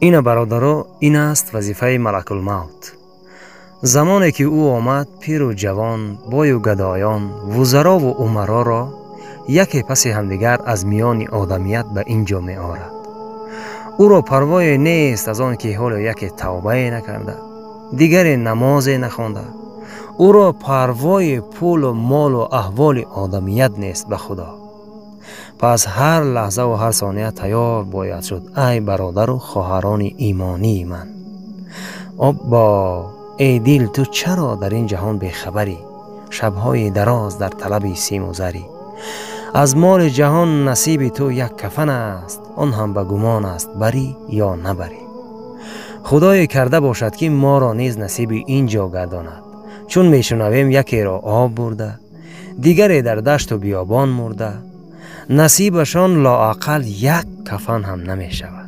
Ина, бародаро, ин аст вазифаи Малакулмавт. Замоне ки ӯ омад, пиру ҷавон, бою гадоён, вузарову умароро яке паси ҳамдигар аз миёни одамият ба ин ҷо меорад. Ӯро парвое нест аз он ки ҳоло яке тавбае накарда, дигаре намозе нахонда. Ӯро парвои пулу молу аҳволи одамият нест, ба Худо. Пас ҳар лаҳзаву ҳар сония тайёр бояд шуд, ай бародару хоҳарони имонии ман. Оббо, эй дил, ту чаро дар ин ҷаҳон бехабарӣ? Шабҳои дароз дар талаби симу зарӣ. Аз моли ҷаҳон насиби ту як кафан аст, он ҳам ба гумон аст, барӣ ё набарӣ. Худое карда бошад, ки моро низ насиби ин ҷо гардонад, чун мешунавем, якеро об бурда, дигаре дар дашту биёбон мурда, насибашон лоақал як кафан ҳам намешавад.